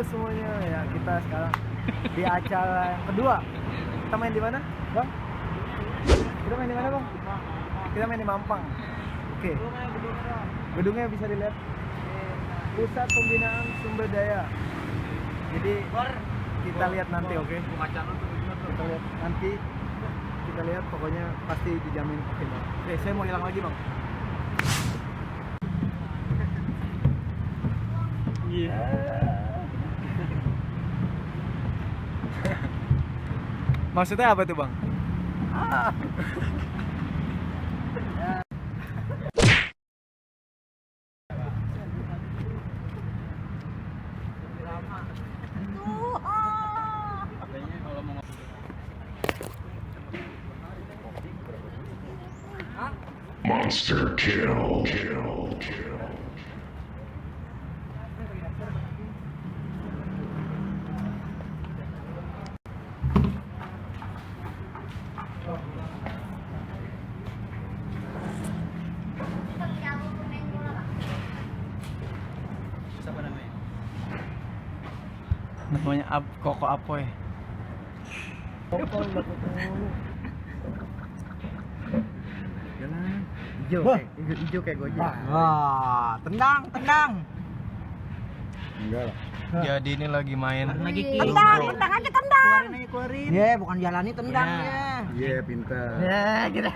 semuanya ya, kita sekarang di acara yang kedua. Kita main di mana, Bang? Kita main di mana, Bang? Kita main di Mampang. Oke. Gedungnya bisa dilihat. Pusat Pembinaan Sumber Daya. Jadi kita lihat nanti, oke? Kita lihat nanti. Kita lihat, pokoknya pasti dijamin oke, Bang. Oke, saya mau hilang lagi, Bang. Iya. Maksudnya apa tuh, Bang? Monster kill. Siapa namanya? Namanya Koko Apoy. Hijau kayak Gojek. Wah, tendang. Enggak lah. Jadi ini lagi main. Tendang aja tendang. Keluarin. Iya, bukan jalani tendang ya. Iya, pintar. Ya, gitu.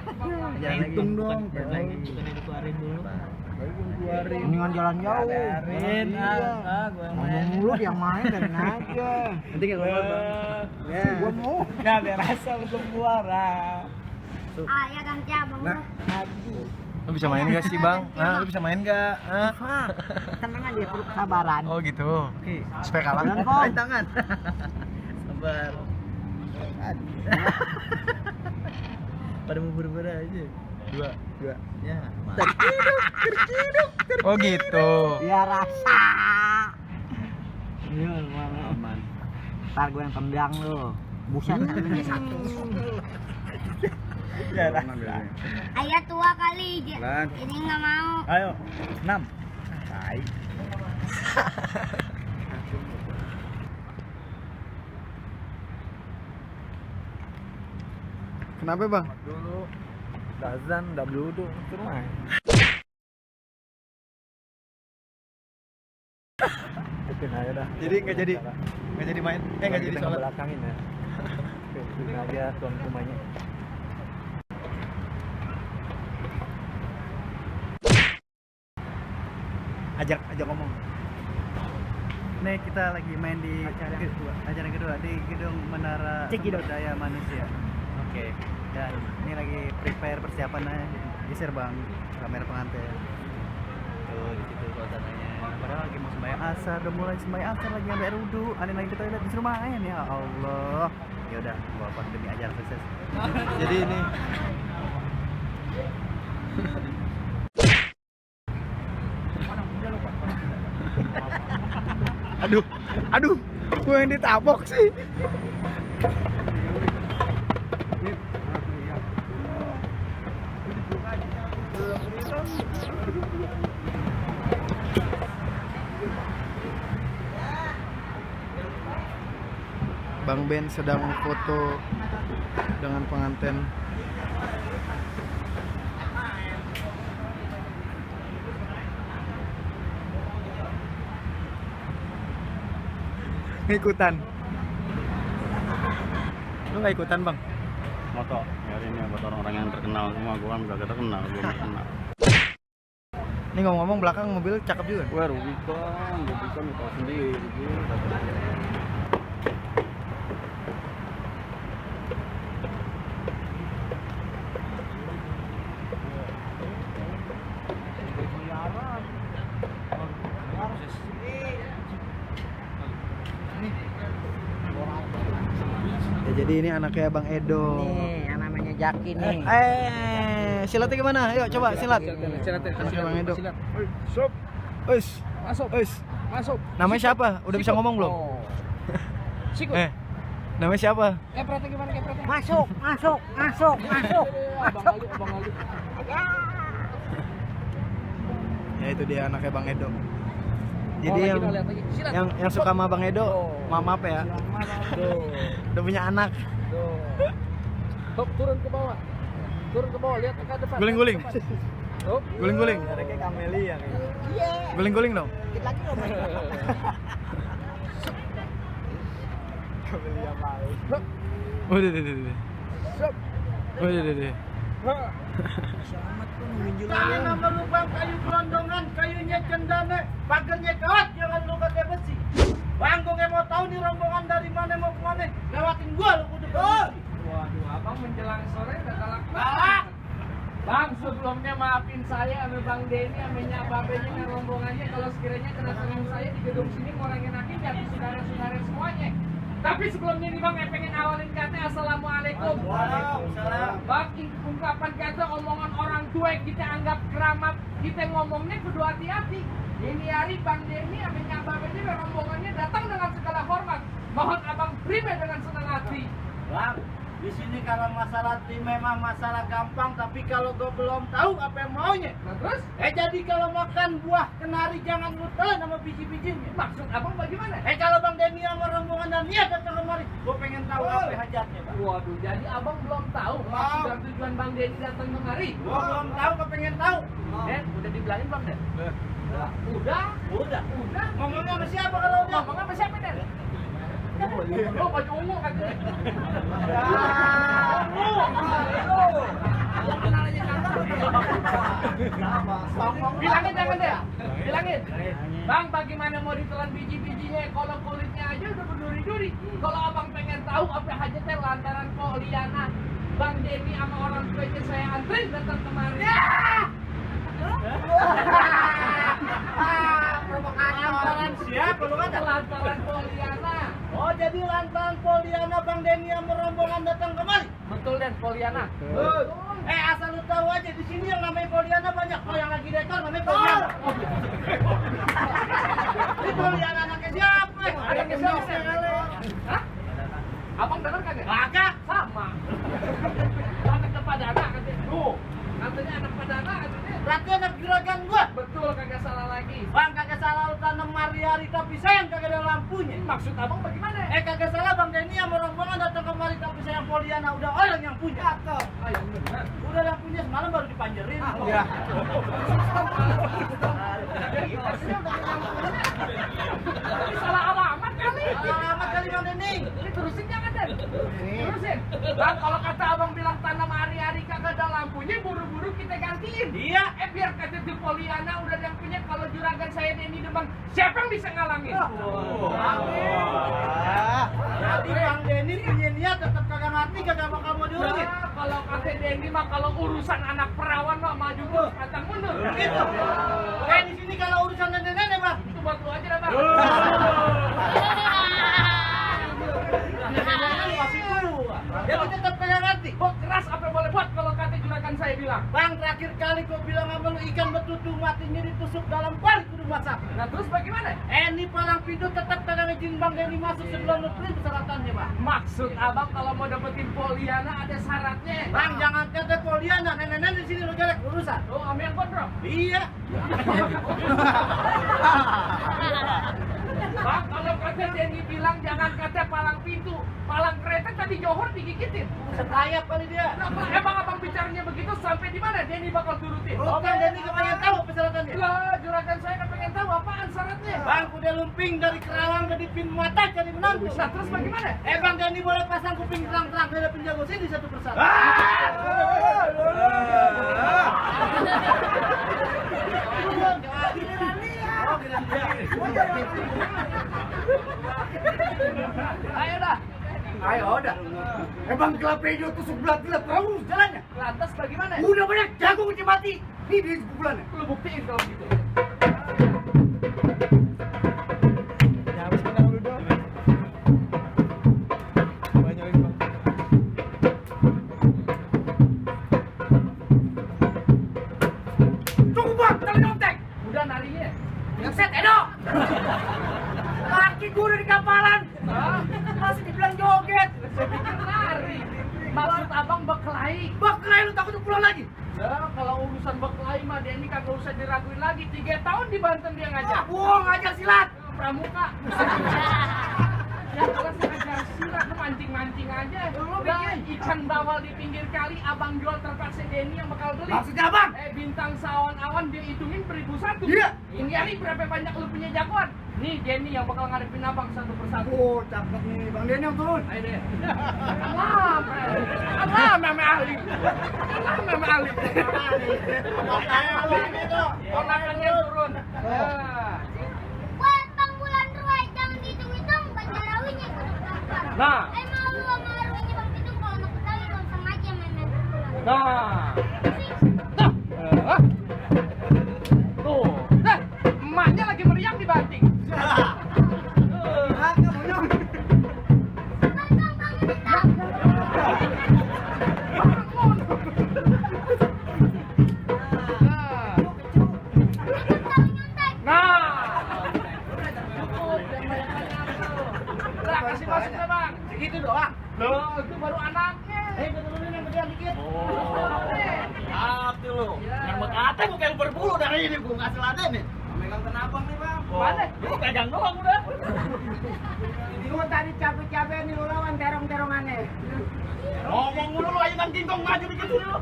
Jangan hitung dong. Jangan lagi. Bukan dikeluarin dulu. Keluarin. Mendingan jalan jauh. Keluarin. Ngomong mulu yang main dari aja. Nanti kayak gue Ya, gua mau. Enggak berasa lu suara. Ya ganti abang. Lu bisa main gak sih, Bang? Lu bisa main gak? Tenang aja, perlu kesabaran. Oh gitu. Oke. Supaya kalah. Main tangan. Sabar. Pada mau buru-buru aja. Dua. Ya. Oh gitu. Ya rasa. Iya, Aman. ntar gue yang tendang lu. Buset, namanya satu. Ya, Ayah tua kali. Lan. Ini nggak mau. Ayo. 6. Baik. Kenapa, Bang? Dulu. Dazan udah duduk terus main. Ikutin aja dah. Jadi nggak jadi main. Nggak jadi sholat. Belakangin ya. Ikutin aja tuan rumahnya. Ajak ngomong. Nih kita lagi main di acara kedua di gedung Menara Sumber Daya Manusia. Oke. Dan ini lagi prepare persiapannya. Geser, Bang, kamera pengantin. Tuh di situ suasananya. Padahal lagi mau sembahyang asar, udah mulai sembahyang asar lagi sampai wudu. Aneh lagi ke toilet disuruh main, ya Allah. Ya udah, gua apa demi ajar sukses. Jadi ini Aduh, gue yang ditabok sih. Bang Ben sedang foto dengan pengantin. Ikutan. Lu nggak ikutan, Bang? Moto, hari ini buat orang-orang yang terkenal semua, gua kan gak terkenal, gua gak kenal. Ini ngomong-ngomong belakang mobil cakep juga. Wah, Rubicon tahu sendiri. Ya, jadi ini anaknya Bang Edo. Nih, yang namanya Jaki nih. Silatnya gimana? Ayo coba silat. Silatnya. Anaknya Bang Edo. Stop. Masuk. Namanya siapa? Udah bisa ngomong belum? Namanya siapa? Kepretnya gimana kepretnya? Masuk. Ya itu dia anaknya Bang Edo. Jadi yang suka sama Bang Edo, maaf ya. Udah punya anak. Hop, turun ke bawah. Turun ke bawah, lihat ke depan. Guling-guling. Hop. Guling-guling. Kayak kamelia kayaknya. Guling-guling dong. Dikit lagi dong. Kamelia baik. Udah. Udah. Jangan nama lu bang kayu gelondongan, kayunya cendana, pagernya kawat, jangan lu pakai besi. Bang, gue nggak mau tahu nih rombongan dari mana mau kemana, lewatin gua lu kudu besi. Waduh, abang menjelang sore udah galak banget. Bang, sebelumnya maafin saya sama Bang Denny sama Nyak Babenya dan rombongannya kalau sekiranya kedatangan saya di gedung sini ngurangin akin jadi saudara-saudara semuanya. Tapi sebelumnya nih Bang, pengen awalin kata Assalamualaikum. Waalaikumsalam. Bang, ungkapan kata omongan orang tua yang kita anggap keramat, kita ngomongnya kudu hati-hati. Ini hari Bang Denny sama Nyak Babenya dan rombongannya datang dengan segala hormat. Mohon abang terima dengan senang hati. Bang, di sini kalau masalah tim memang masalah gampang, tapi kalau gue belum tahu apa yang maunya. Nah, terus? Jadi kalau makan buah kenari jangan lu telan sama biji-bijinya. Maksud abang bagaimana? Kalau Bang Denny sama rombongan dan niat datang kemari, gue pengen tahu apa hajatnya, Bang. Waduh, jadi abang belum tahu maksud dan tujuan Bang Denny datang kemari? Gue belum tahu, gue pengen tahu. Udah dibilangin Bang Den? Udah? Udah. Ngomongnya sama siapa kalau udah? Ngomong sama siapa Den? Oh, baju ungu katanya. Bilangin jangan deh. Bilangin. Bang, bagaimana mau ditelan biji-bijinya? Kalau kulitnya aja udah berduri-duri. Kalau abang pengen tahu apa hajatnya lantaran Poliana, Bang Denny sama orang tuanya saya antri datang kemari. Lantaran siapa lu kata? Lantaran Poliana. Oh, jadi lantaran Poliana Bang Denny sama rombongan datang kemari? Betul Den, Poliana. Asal lu tahu aja di sini yang namanya Poliana banyak. Oh, yang lagi dekor namanya Poliana. Ini Poliana anaknya siapa? Anaknya siapa? Hah? Abang dengar kagak? Kagak. Sama. Anak kepadana katanya. Tuh, katanya anak padana katanya. Berarti anak juragan gua. Betul, kagak salah lagi. Bang, kagak salah lu tanam mari-hari tapi sayang kagak ada lampunya. Maksud abang bagaimana? Kagak salah Bang Denny sama rombongan datang kemari tapi sayang Poliana udah orang yang punya. Ayo, benar. Udah yang punya semalam baru dipanjerin. Iya. Ini salah alamat kali. Alamat kali Bang Denny. Ini terusin jangan Den. Terusin. Bang, kalau kata abang bilang tanam hari-hari kagak ada lampunya, buru-buru kita gantiin. Iya. Biar kata di Poliana udah yang punya, kalau juragan saya Denny Demang, siapa yang bisa ngalangin? Jadi Bang Denny punya niat tetap kagak mati, kagak bakal mau diurungin. Nah, kalau kata Denny mah kalau urusan anak perawan mah maju terus pantang mundur. Gitu. Di sini kalau urusan nenek-nenek Bang. Itu buat lu aja dah Bang. Nenek-nenek masih tua. Jadi tetap kagak mati. Kok keras apa boleh buat kalau kata juragan saya bilang. Bang, terakhir kali gua bilang sama lu ikan betutu matinya ditusuk dalam balik kudu masak. Nah terus bagaimana? Ini palang pintu tetap kagak izin Bang Denny masuk sebelum lu print persyaratannya Bang. Maksud abang kalau mau dapetin Poliana ada syaratnya. Bang, jangan kata Poliana, nenek-nenek di sini lu jelek urusan. Oh, ambil gondrong. Iya. Bang, kalau kata Denny bilang jangan kata palang pintu, palang kereta tadi Johor digigitin. Setayap kali dia. Emang abang bicaranya begitu sampai di mana Denny bakal turutin? Oh, Bang Denny kepengen tahu persyaratannya. Lah, juragan saya kan pengen tahu apaan syaratnya. Bang, udah lumping dari Kerawang ke Dipin Mata jadi menantu. Nah, terus bagaimana? Bang Denny boleh pasang kuping terang-terang dari penjago sini satu persatu. Ayo dah. Ayo udah. Bang kelapa hijau tusuk belat-belat terus jalannya. Lantas bagaimana? Udah banyak jago kunci mati. Ini di bulan. Lu buktiin kalau gitu. Ya habis menang lu dong. Banyak lagi Bang. Tunggu Bang, tali nyontek. Udah narinya. Set Edo. Kaki gue udah di kapalan. Hah? Masih dibilang joget. Saya pikir nari. Maksud abang berkelahi. Bang, kelahi lu takut pulang lagi. Nah, kalau urusan berkelahi mah Denny kagak usah diraguin lagi. 3 tahun di Banten dia ngajar. Buang aja silat. Pramuka. Ya jelas ngajar silat, lu mancing-mancing aja. Udah ikan bawal di pinggir kali, abang jual terpaksa Denny yang bakal beli. Maksudnya abang? Bintang sawan-awan dia hitungin 1.001. Iya. Ini hari berapa banyak lu punya jagoan? Nih Denny yang bakal ngadepin abang satu persatu. Oh, cakep nih. Bang Denny yang turun. Ayo deh. Allah, meme ahli. Ponakannya turun. Buat Bang Bulan Ruai, jangan dihitung-hitung, baca rawinya ikut belakang. Nah. Mau lu sama rawinya Bang Pitung kalau nak ketahui kau sama aja main-main pukulan. Nah. Tuh. Nah, emaknya lagi meriang di banting. Ah, kamu nyong. Bang, ini tak. Kasih masuknya bang. Segitu doang. Loh, itu baru anaknya. Turunin yang gedean dikit. Hati lu. Yang bekate gue kayak berbulu dari ini gue ngasih laden nih. Megang kenapa nih, Bang? Mana? Lu pegang doang udah. Lu tadi capek-capek nih lu lawan terong-terongannya. Ngomong mulu lu ayunan kingkong maju dikit dulu.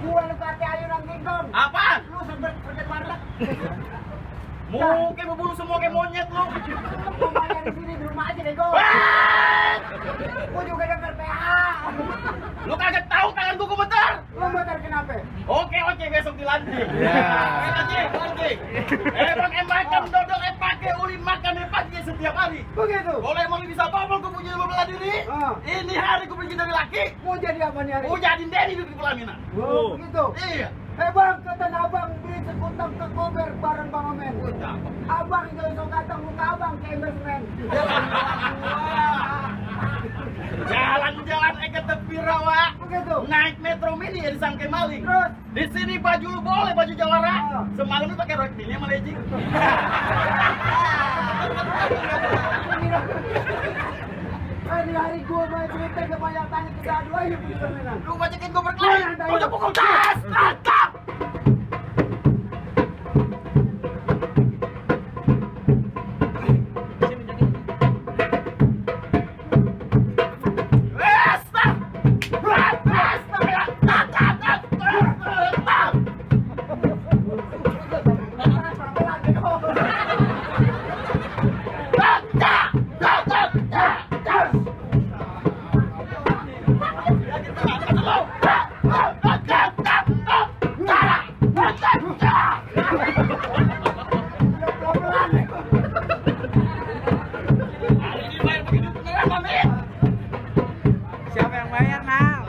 Gua lu kate ayunan kingkong. Apaan? Lu sempet warteg. Mungkin berbulu semua kayak monyet lu. Mau bayar di sini di rumah aja deh, Go. Gua juga denger PH. Lu kagak tahu tangan gua gemetar. Lu motor kenapa? Oke, besok dilantik. Ya. Lantik. Emang makan dodol pakai uli makan pagi setiap hari. Begitu. Kalau emang bisa bobol gua punya bela diri. Ini hari gua pergi dari laki. Mau jadi apa nih hari? Gua jadiin Denny di pelaminan. Oh, begitu. Iya. Bang, kata abang beli sekutang ke kober bareng Bang Omen. Abang itu kata muka abang ke investment. Jalan-jalan ke tepi rawa. Begitu. Naik metro mini ya disangke maling. Terus? Di sini baju lu boleh baju jawara. Semalam lu pakai rok mini sama legging. Ini hari gua main cerita kebanyakan kita adu aja punya permainan. Lu bacakin gua berkelahi. Gua udah pukul tas. Tangkap. Siapa yang bayar, Nang?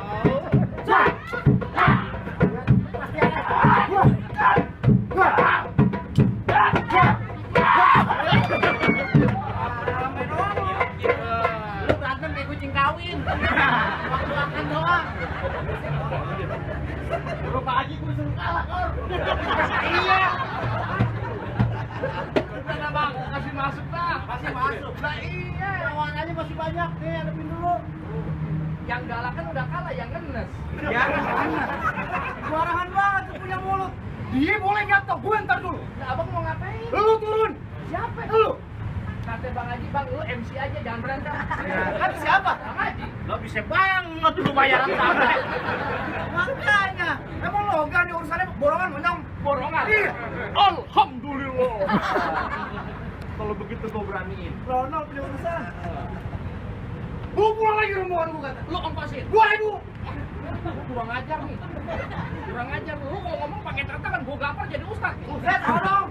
Lu berantem kayak kucing kawin. Waktu-waktu doang. Bro Pak Haji gua suruh kalah kor. Iya. Udah bang, kasih masuk dah. Masih masuk. Nah iya. Lawanannya masih banyak nih, hadapin dulu. Yang galak kan udah kalah, yang ngenes. Ya, suarahan banget tuh punya mulut. Dia boleh nyatok, gue ntar dulu. Nah, abang mau ngapain? Lu turun. Siapa? Lu. Kata Bang Haji, bang lu MC aja, jangan berantem. Kan siapa? Bang Haji. Lo bisa banget dulu bayaran sampai. Makanya. Emang logam nih urusannya borongan monyong. Borongan. Iya. Alhamdulillah. Kalau begitu gua beraniin. Ronald punya urusan. Gua pulang lagi rombongan gua kata. Lu ongkosin. 2.000. Kurang ajar nih. Kurang ajar lu kalau ngomong pakai tantangan gua gampar jadi ustaz. Buset, tolong.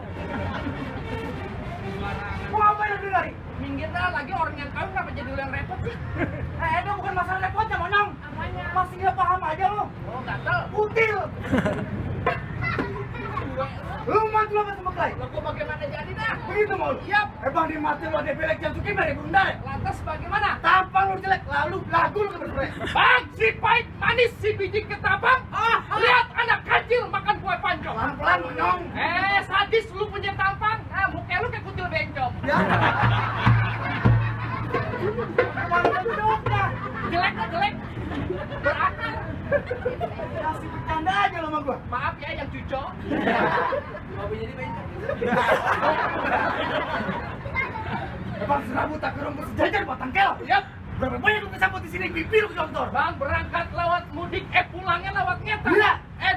Mau ngapain lu lari? Minggir dah lagi orang yang kawin kenapa jadi lu yang repot sih? Itu bukan masalah repotnya, monyong. Apanya? Masih nggak paham aja lu. Oh gatel. Util. Lu mantu apa sama Clay? Lah gua bagaimana jadi dah? Begitu mau lu? Siap. Bang di mati lu ada belek yang suki dari bundar. Lantas bagaimana? Tampang lu jelek, lalu lagu lu keberpre. Bang, si pahit manis si biji ketapang. Lihat anak kecil makan kue pancong. Pelan-pelan monyong. Sadis lu punya tampang. Nah, muka lu kayak kutil bencong. Ya. Mana duduknya? Jelek lah jelek. Berakar. Kasih bercanda bercanda aja lo sama gua. Maaf ya yang cuco. Mau jadi bencong. Bang serabut tak kerong bersejajar batang kel. Yap. Berapa banyak lu kesambut di sini pipi lu jontor. Bang berangkat lewat mudik, pulangnya lewat ngetak. Iya.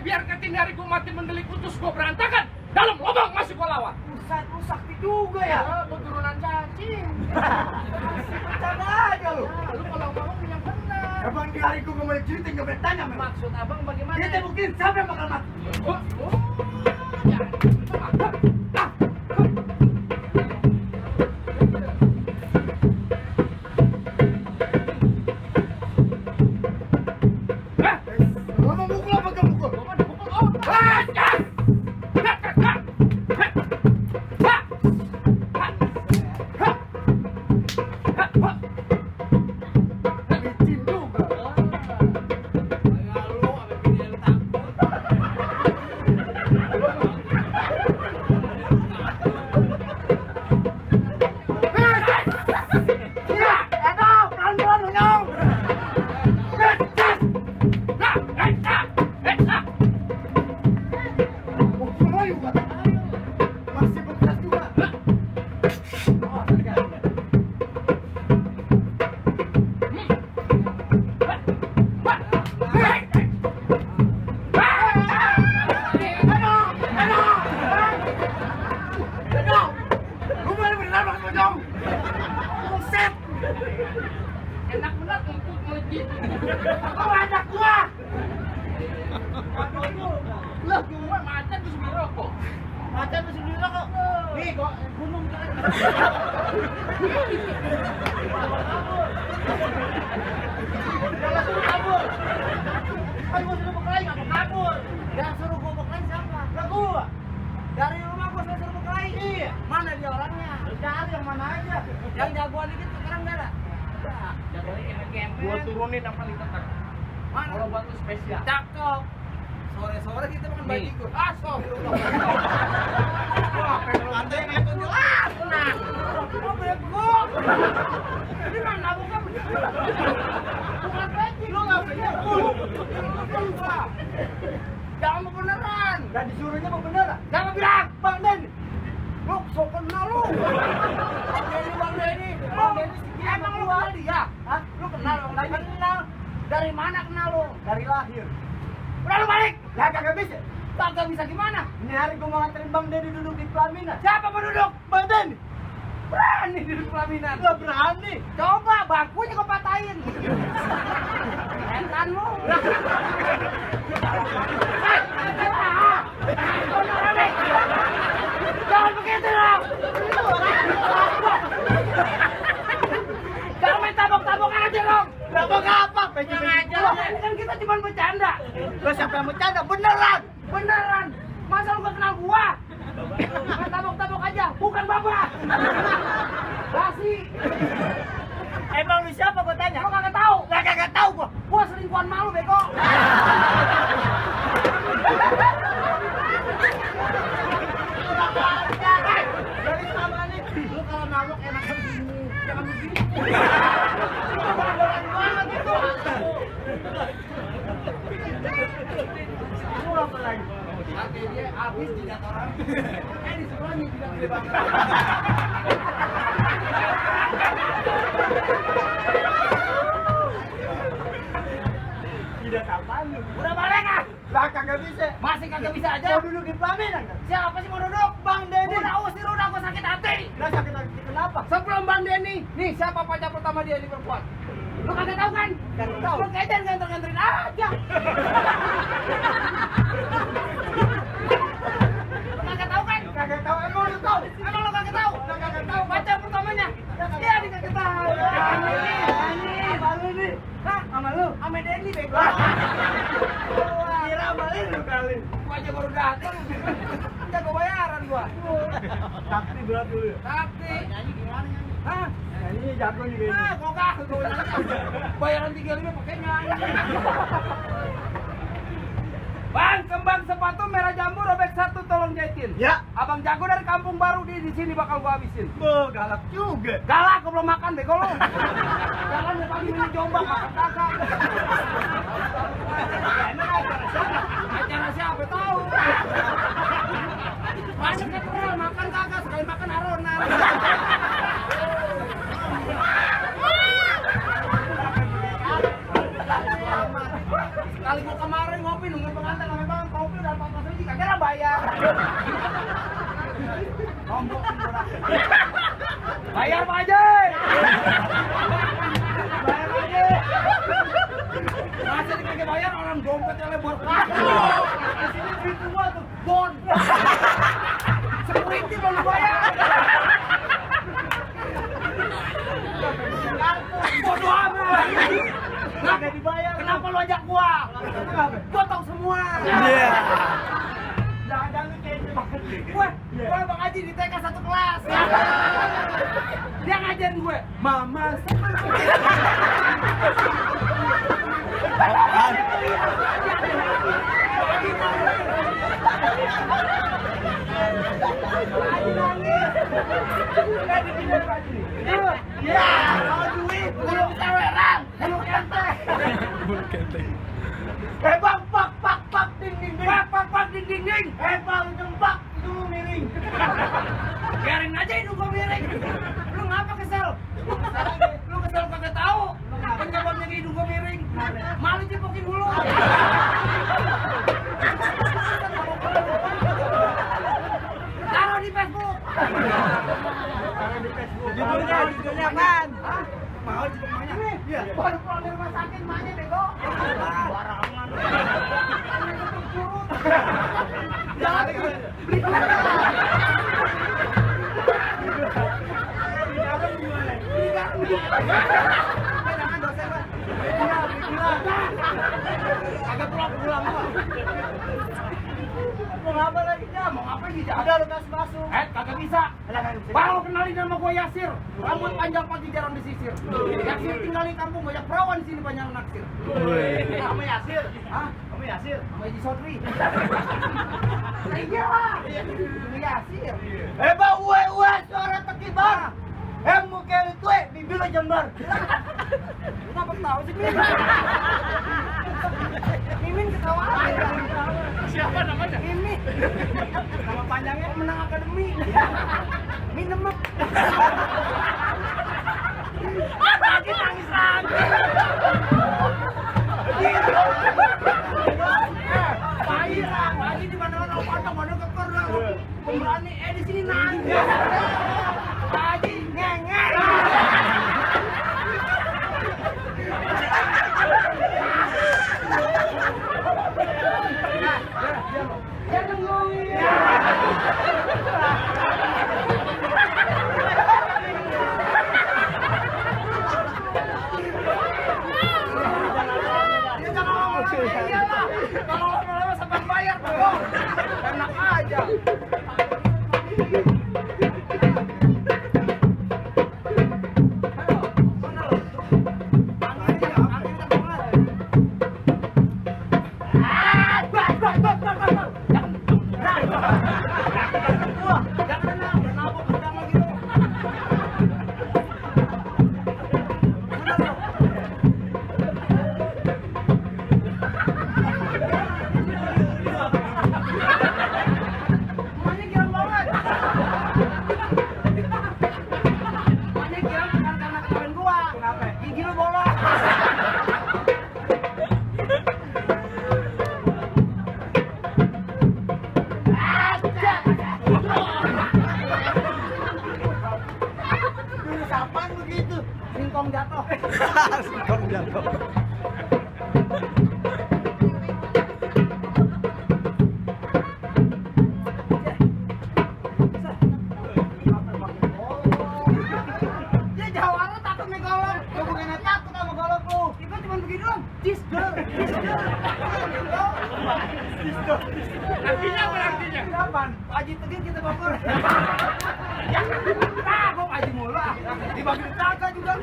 Biar ketin hari gua mati mendelik utus gua berantakan. Dalam lubang masih gua lawan. Buset lu sakti juga ya. Gua turunan cacing. Bercanda aja lu. Lu kalau ngomong yang benar. Abang di hari gua ngomongin cerita nggak bertanya memang. Maksud abang bagaimana? Kita buktiin siapa yang bakal mati. Ya. Lo mau mukul apa gak mukul? Licin juga. Iya, aduh, pelan-pelan lu nyong. Oh, semua juga. Masih berkeras juga. Oh, tergantung. Enak benar untuk melejit. Lah, gua macan terus beli rokok. Nih kok gunung Jangan suruh kabur. Kan gua suruh berkelahi nggak mau kabur. Yang suruh gua berkelahi siapa? Lah gua. Dari rumah gua suruh berkelahi. Iya. Mana dia orangnya? Cari yang mana aja. Yang jagoan dikit sekarang nggak ada. Jagoannya kemek-kemek. Gua turunin yang paling ketat. Mana? Kalau batu spesial. Cakep. Sore-sore kita makan Nih. bajigur. Astagfirullah. Ada yang ngikut gua. Tenang. Oh, bego. Ini mana bukan? Bukan bajigur. Lu enggak bego. Jangan mau beneran. Dan disuruhnya mau beneran. Jangan bilang, Bang Den. Lu sok kenal lu. Bang Denny. Emang lu kenal dia? Hah? Lu kenal Bang Denny? Kenal. Dari mana kenal lu? Dari lahir. Udah lu balik. Ya kagak bisa. Kagak bisa gimana? Ini hari gua mau nganterin Bang Denny duduk di pelaminan. Siapa mau duduk? Bang Denny. Berani duduk pelaminan. Gak berani. Coba bangkunya gua patahin. Entan lu. Jangan begitu dong. Jangan main tabok-tabok aja dong. Tabok apa? Penyang aja. Ini kan kita cuma bercanda. Lo siapa yang bercanda? Beneran. Beneran. Masa lu gak kenal gua? Main tabok-tabok aja. Bukan bapak. Basi. Emang lu siapa gua tanya? Lu kagak tahu. Lah kagak tahu gua. Gua selingkuhan malu beko. Dari sama nih. Lu kalau nabok enak begini. Jangan begini. Lu apa lagi? Nanti dia habis 3 orang. Di sebelahnya tidak gede banget. Tidak kapan lu? Udah balik ah? Lah kagak bisa. Masih kagak bisa aja. Mau duduk di pelaminan kan? Siapa sih mau duduk? Bang Denny. Udah usir udah gua sakit hati. Lah sakit hati kenapa? Sebelum Bang Denny, nih siapa pacar pertama dia di perempuan? Lu kagak tahu kan? Kagak tahu. Lu kayaknya nganter-nganterin aja. Lu kagak tahu kan? Kagak tahu. Emang lu tahu? Emang lu kagak tahu? Kagak tahu. Pacar pertamanya. Dia di kagak tahu. Sama lu nih. Hah? Sama lu? Sama Denny bego. Kira balik lu kali. Gua aja baru datang. Jago bayaran gua. Takti berat dulu ya? Takti. Nyanyi gimana nyanyi? Hah? Nyanyi jago juga ini. Ah, kok gak? Gua nyanyi. Bayaran 35 pakai nyanyi. Bang, kembang sepatu merah jambu robek 1 tolong jahitin. Ya. Abang jago dari kampung baru di sini bakal gua habisin. Bo, galak juga. Galak, gua belum makan bego lu. Jalan lu pagi minum jombang makan kakak. Apa tahu? Masuk ke terus, makan kagak, sekali makan aronan. Sekali gua kemarin ngopi nunggu pengantin sama bang kopi udah 14 biji kagak bayar. Ngomong bayar Pak Haji. Bayar Pak Haji. Masa dikagak bayar orang dompetnya lebar. Di sini duit gua tuh bon. Security belum bayar. Bodoh amat. Nggak dibayar. Kenapa lu ajak gua? Gua tahu semua. Iya. Jangan kayak gue Bang Haji di TK 1 kelas. Dia ngajarin gue, Mama. Ya, kalau duit belum ceweran, belum kenteng. Bang, pak, ding ding ding. Pak, ding ding ding. Bang, jembak, itu lu miring. Biarin aja hidung gua miring. Lu ngapa kesel? Lu kesel kagak tahu. Penyebabnya hidung gua miring. Malu cipokin dulu. Taruh di Facebook. Judulnya apaan? Mau cipok mahnya? Iya. Baru pulang dari rumah sakit mahnya bego. Barangan. Jangan beli jangan dosen Pak. Agak pulang. Mau ngapa lagi Jam? Mau ngapain di Jam? Udah lu kasih masuk. Kagak bisa. Bang lu kenalin nama gua Yasir. Rambut panjang pagi jarang disisir. Yasir tinggal di kampung banyak perawan di sini banyak naksir. Nama Yasir. Hah? Nama Yasir. Nama Haji Sodri. Iya lah. Nama Yasir. Bang uwe suara tekibar. Muka itu bibir jembar. Kenapa ketawa sih Mimin? Mimin ketawa. Siapa namanya? Mimin. Nama panjangnya Menang Akademi. Minum. Lagi nangis lagi. Pagi di mana-mana pantang mana kekor lah. Pemberani di sini nangis. Pagi ngengeng. Jangan ngomongin. Kalau lama-lama sampai bayar tuh. Enak aja. Singkong jatuh. Singkong jatuh. Dia jawabnya takut nih golok. Gue bukannya takut sama golok lu. Itu cuma begini doang. Disdor. Artinya apa artinya? Kapan? Pak Haji Tegin kita bakar. Ya, kok Pak Haji mulu ah. Dibagi tetangga juga.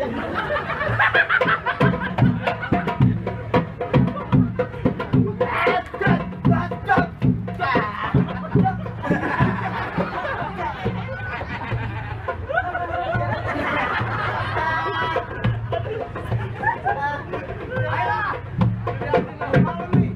Ayolah. Malam nih.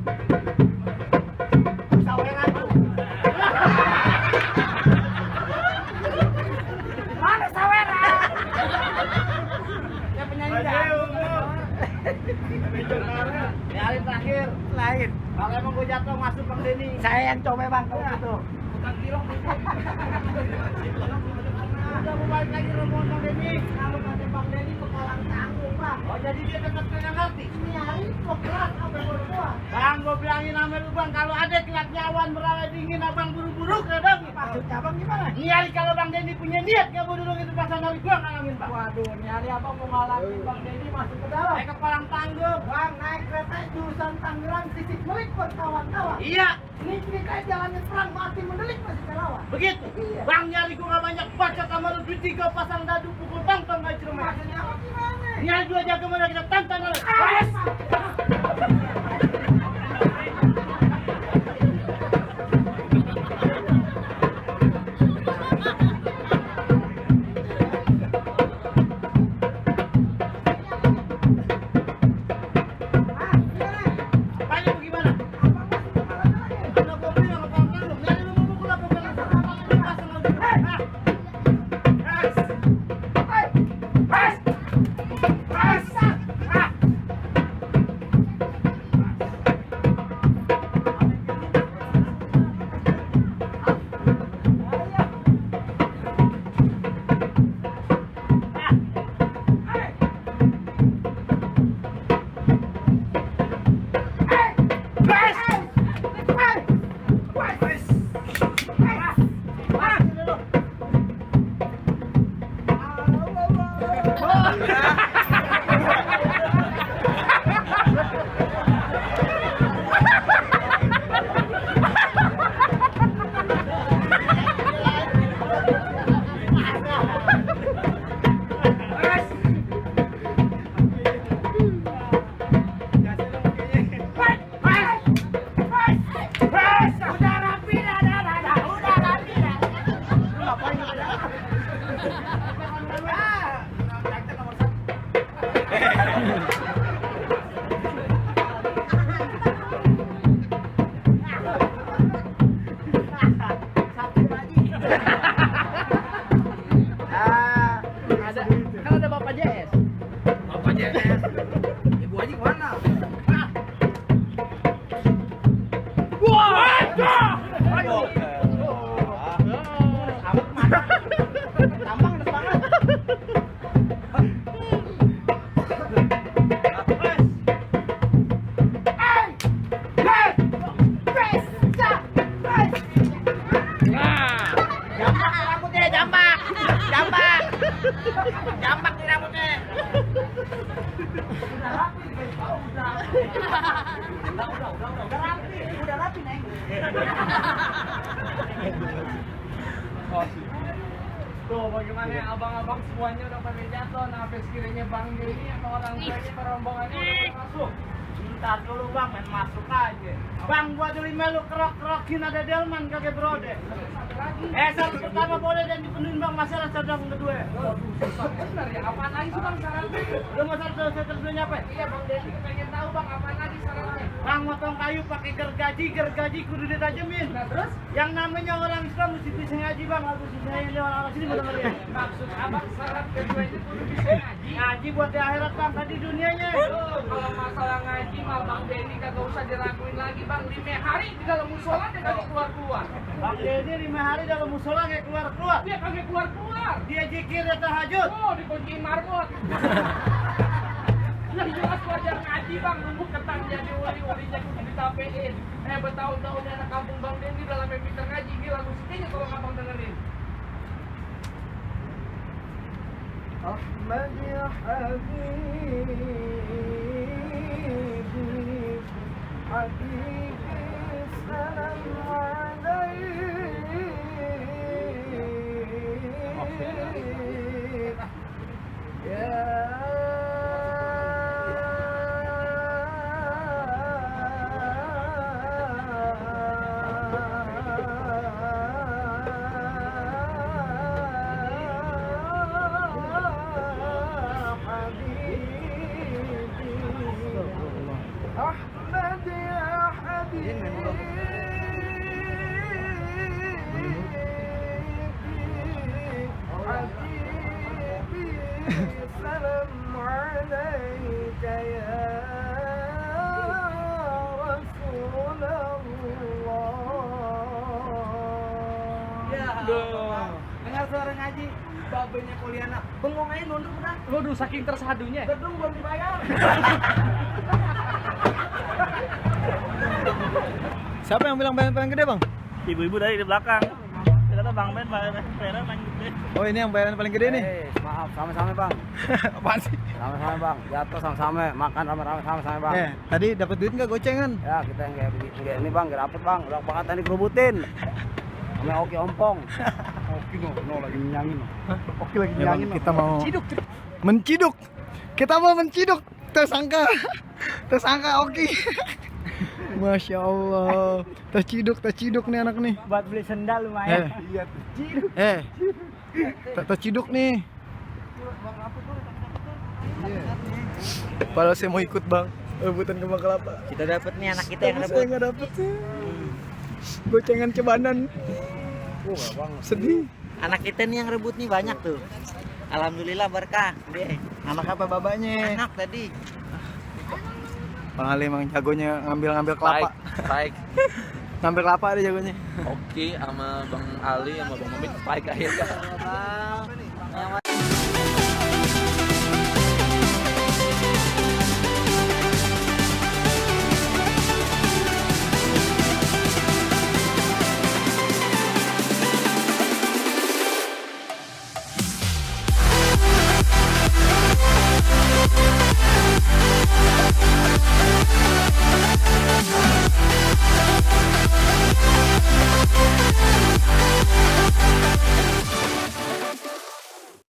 Ini hari terakhir. Lain. Kalau emang gue jatuh masuk Bang Denny. Saya yang coba bang kalau gitu. Bukan kilok. Udah mau balik lagi rombongan Bang Denny. Kalau kata Bang Denny pekalang tanggung bang. Oh jadi dia tetap kena ngerti. Ini hari kok keras sampai berdua. Bang, gue bilangin sama lu Bang, kalau ada kilatnya awan berala dingin, abang buru-buru kadang. Maksudnya bang gimana? Ini hari kalau Bang Denny punya niat gak mau duduk itu pasang hari gua ngalangin Bang. Waduh, ini hari abang mau ngalangin Bang Denny masuk ke dalam. Naik ke Palang Tanggung. Bang naik kereta jurusan Tangerang Sisik Melik berkawan-kawan. Iya, Ini ceritanya jalannya perang mati mendelik masih kelawan. begitu. Bang nyari gua gak banyak baca sama lu duit 3 pasang dadu pukul tong-tong gak cermat. Maksudnya apa gimana? Ini hari 2 jaga mana kita tantang lu. Apanya gimana? Ada gua bilang Bang Tanggung, nyari lu mau pukul apa Bang? Pasang lagi. Ada, kan ada Bapak JS. Bapak JS. Ibu Haji kemana? Tambang ada banget. Jambak rambutnya, jambak. Jambak. Jambak di rambutnya. Udah rapi neng. Tuh bagaimana ya, abang-abang semuanya udah pada jatuh. Nah, habis kirinya Bang Denny atau orang tuanya rombongannya udah pada masuk. Ntar dulu Bang, main masuk aja. Bang, gua dulu melu kerok-kerokin ada delman kagak berode. Satu pertama boleh dan dipenuhin Bang, masalah sedang kedua. Bener ya, apaan lagi sih Bang syaratnya? Lu mau satu terusnya apa? Iya Bang Denny pengen tahu Bang apaan lagi syaratnya. Bang motong kayu pakai gergaji kudu ditajemin. Nah terus? Yang namanya orang Islam mesti bisa ngaji Bang, harus bisa ngaji orang sini bener ya. Maksud abang syarat kedua itu kudu bisa ngaji. Ngaji buat di akhirat Bang, tadi dunianya. Tuh, kalau masalah ngaji mah Bang Denny kagak usah diraguin lagi Bang. 5 hari di dalam musola dia kagak keluar-keluar. Bang Denny 5 hari dalam musola kayak keluar-keluar. Dia kagak keluar-keluar. Dia zikir ya tahajud. Oh, dikunciin marbot. Yang jelas belajar ngaji Bang, nunggu ketang jadi uli-ulinya kudu ditapein. Bertahun-tahun anak kampung Bang Denny dalam pinter ngaji. Gila musiknya tolong abang dengerin. Ahmad ya Habibi, Habibi salam alaik. Ahmad ya Habibi, Habibi salam عليك يا رسول الله. Ya Allah. Dengar suara ngaji, babenya kuliahna bengong aja nunduk udah. Waduh, saking tersadunya. Gedung belum dibayar. Siapa yang bilang bayaran paling gede, Bang? Ibu-ibu dari di belakang. Dia kata Bang Ben bayaran paling gede. Oh, ini yang bayaran paling gede nih. Maaf, sama-sama bang. Apaan sih? Sama-sama bang. Jatuh sama-sama, makan rame-rame sama-sama bang. Tadi dapat duit nggak gocengan? Ya kita yang kayak begini ini bang, gak dapet bang. Udah banget tadi kerubutin. Sama Oki Ompong. Oki no lagi nyangin. Oki lagi Ya, Bang, nyangin. kita mau menciduk. Kita mau menciduk. Tersangka Oki. Masya Allah. Terciduk nih anak nih. Buat beli sendal lumayan. Iya, ciduk. Terciduk nih. Padahal saya mau ikut, Bang. Rebutan kembang kelapa. Kita dapat nih anak kita yang Tapi rebut. saya nggak dapet sih. Gocengan cebanan. Sedih. Anak kita nih yang rebut nih banyak tuh. Alhamdulillah berkah. Dia Anak apa babanya? anak tadi. Bang Ali emang jagonya ngambil kelapa. Baik. Ngambil kelapa ada jagonya. Oke, sama Bang Ali sama Bang Mamit baik akhirnya.